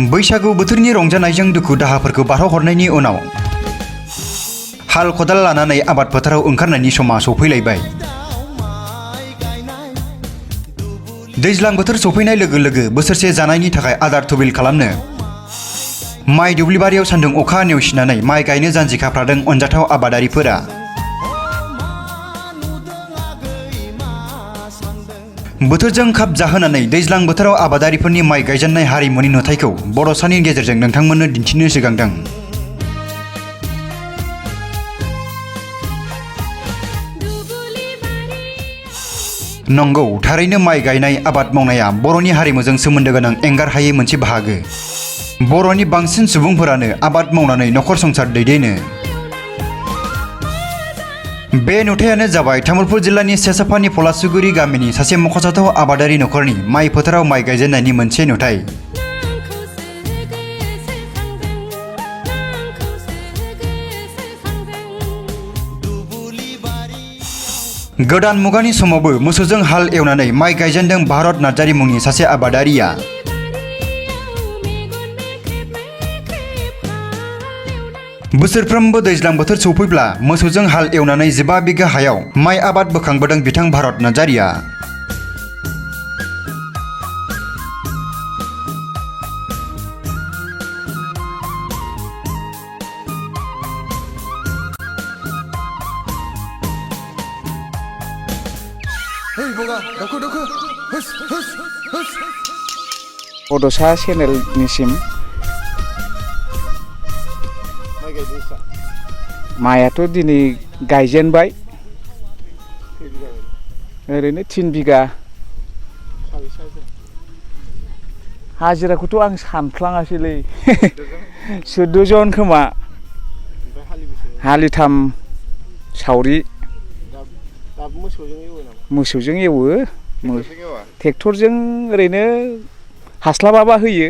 बैसागु बोथोरनि रंजानायजों दुखु दाहाफोरखौ बारहोहरनायनि उनाव हाल खदाल लानानै आबाद फोथाराव ओंखारनायनि समा सफैलायबाय। दैज्लां बोथोर सफैनाय लोगो लोगो बोसोरसे जानायनि थाखाय आदार थुबिल खालामनो माइ दुब्लिबारियाव सान्दुं अखा नेवसिनानै माइ गायनो जान्जि खाफ्रादों अनजाथाव आबादारिफोरा। बोथोरजों खाब जाहोनानै दैज्लां बोथोराव आबादारिफोरनि माइ गायजेननाय हारिमुनि नुथायखौ बड'सानि गेजेरजों नोंथांमोननो दिन्थिनो सिगांदों। नंगौ, थारैनो माइ गायनाय आबाद मावनाया बर'नि हारिमुजों सोमोन्दो गोनां एंगार हायै मोनसे बाहागो। बर'नि बांसिन सुबुंफोरानो आबाद मावनानै नखर संसार दैदेनो। बे नुथायानो जाबाय तामुलपुर जिल्लानि सेसाफानि पलासुगुरि गामिनि सासे मख'जाथाव आबादारि नखरनि माइ फोथाराव माइ गायजेननायनि मोनसे नुथाय। गोदान मुगानि समावबो मोसौजों हाल एवनानै माइ गायजेनदों भारत नार्जारि मुंनि सासे आबादारिया। बोसोरफ्रोमबो दैज्लां बोथोर सौफैब्ला मोसौजों हाल एवनानै 15 बिगा हायाव माइ आबाद बोखांबोदों बिथां भारत नार्जारिया। बड'सा चेनेलनिसिम माइआथ' दिनै गायजेनबाय ओरैनो 3 बिगा। हाजिराखौथ' आं सानफ्लाङासैलै 14 जन खोमा, हालिथाम सावरि। मोसौजों एवो, ट्रेक्टरजों ओरैनो हास्लाबाबा होयो।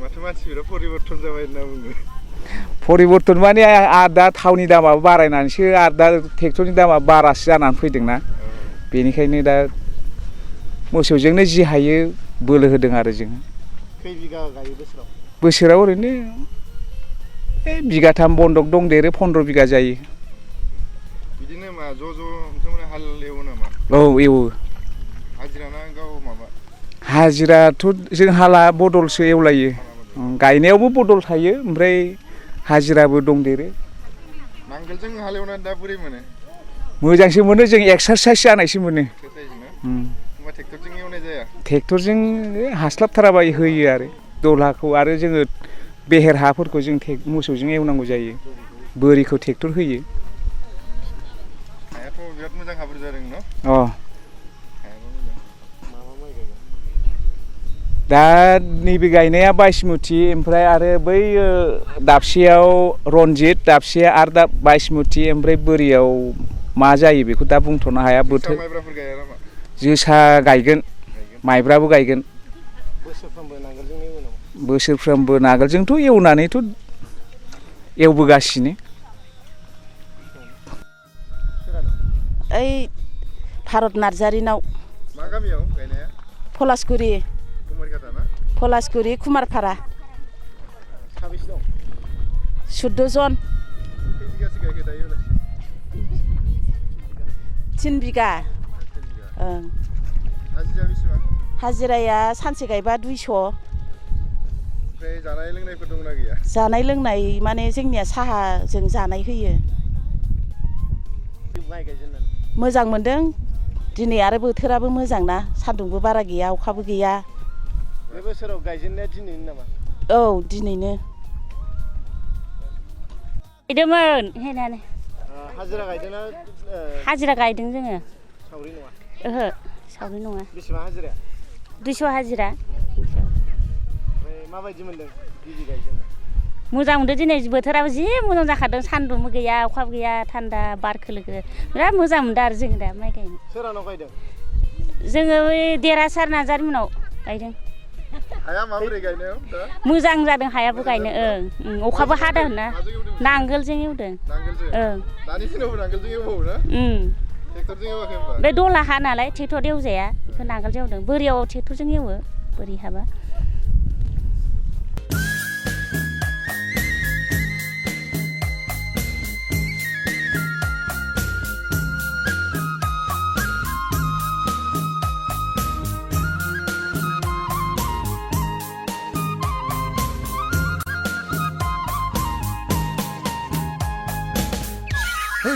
माथो मानसिफोरा परिबर्तन जाबाय होनना बुङो। परिबर्तन माने दा थावनि दामाबो बारायनानैसो आरो दा ट्रेक्टरनि दामा बारासो जानानै फैदोंना, बेनिखायनो दा मोसौजोंनो जि हायो बोलो होदों आरो जोङो। खै बिगा गायो बोसोराव? बोसोराव ओरैनो 1-3 बन्दक दंदेरो, 15 बिगा जायो। बिदिनो मा ज' नोंथांमोना हाल एवो नामा? औ एवो। हाजिरा ना गाव माबा? हाजिराथ' जों हाला बदलसो एवलायो। गायनायावबो बदल थायो, ओमफ्राय हाजिराबो दंदेरो। नांगोलजों हालेवनानै दा बोरै मोनो? मोजांसो मोनो, जों एक्सारसाइस जानायसो मोनो। होमबा ट्रेक्टरजों एवनाय जाया? ट्रेक्टरजों हास्लाबथाराबा होयो आरो दलहाखौ, आरो जोङो बेहेर हाफोरखौ जों मोसौजों एवनांगौ जायो, बोरिखौ ट्रेक्टर होयो। हायाथ' बिराद मोजां हाब्रु जादों न'? दा नैबे गायनाया बायसमुथि, ओमफ्राय आरो बै दाबसेयाव रनजित, दाबसेया आरो दा बायसमुथि, ओमफ्राय बोरियाव मा जायो बेखौ दा बुंथ'नो हाया। बोथोर माइब्राफोर गाया नामा? जोसा गायगोन, माइब्राबो गायगोन। बोसोरफ्रोमबो नांगोलजों एवो नामा? बोसोरफ्रोमबो नांगोलजोंथ' एवनानैथ' एवबोगासिनो। ओइ भारत नार्जारिनाव। मा गामियाव गायनाया? पलासगुरि। पलासगुरि कुमारपारा। साबेसे दं? 14 जन। खै बिगासो गायखो दायो? 3 बिगा। ओं। हाजिरा बेसेबां? हाजिराया सानसे गायबा 200। ओमफ्राय जानाय लोंनायफोर दंना गैया? जानाय लोंनाय माने जोंनिया साहाजों जानाय होयो। माइ गायजेननानै मोजां मोनदों। दिनै आरो बोथोराबो मोजां ना, सान्दुंबो बारा गैया, अखाबो गैया। बे बोसोराव गायजेननाया दिनैनो नामा? औ दिनैनो। गायदोंमोन हेनानो। हाजिरा गायदोंना? हाजिरा गायदों जोङो। सावरि नङा? ओहो, सावरि नङा। बेसेबां हाजिराया? 200 हाजिरा। ओमफ्राय माबायदि मोनदों गिबि गायजेननाय? मोजां मोनदों, दिनै बोथोराबो जि मोजां जाखादों, सान्दुंबो गैया, अखाबो गैया, थान्दा बार खोलो खोलो, बिराद मोजां मोनदों आरो जों दा माइ गायनो। सोरहानाव गायदों? जोङो बै देरासार नार्जारि मोननाव गायदों। हाया माबोरै गायनायाव दा? मोजां जादों हायाबो गायनो। अखाबो हादों ना, नांगोलजों एवदों। नांगोलजों? दानि दिनावबो नांगोलजों एवबावो ना? ट्रेक्टरजों एवाखै होनबा? बे दला हा नालाय ट्रेक्टर एवजाया, बेखौ नांगोलजों एवदों। बोरियाव ट्रेक्टरजों एवो, बोरि हाबा।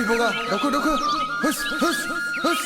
बगा दावखो दावखो होस होस होस